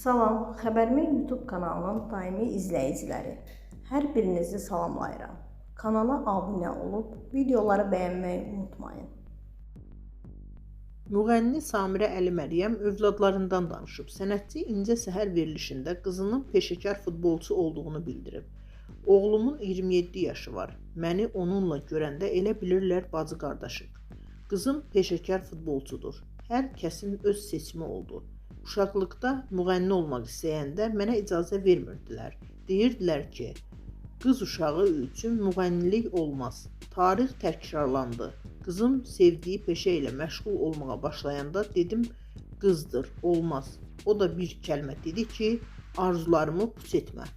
Salam, Xəbərimi YouTube kanalının daimi izləyiciləri. Hər birinizi salamlayıram. Kanala abunə olub videoları bəyənməyi unutmayın. Müğənni Samirə Əliməryəm övladlarından danışıb. Sənətçi İncə Səhər verilişində qızının peşəkar futbolçu olduğunu bildirib. Oğlumun 27 yaşı var. Məni onunla görəndə elə bilirlər bacı qardaşıq. Qızım peşəkar futbolçudur. Hər kəsin öz seçimi oldu. Uşaqlıqda müğənni olmaq istəyəndə mənə icazə vermirdilər. Deyirdilər ki, qız uşağı üçün müğənnilik olmaz. Tarix təkrarlandı. Qızım sevdiyi peşə ilə məşğul olmağa başlayanda dedim, qızdır, olmaz. O da bir kəlmə dedi ki, arzularımı puç etmə.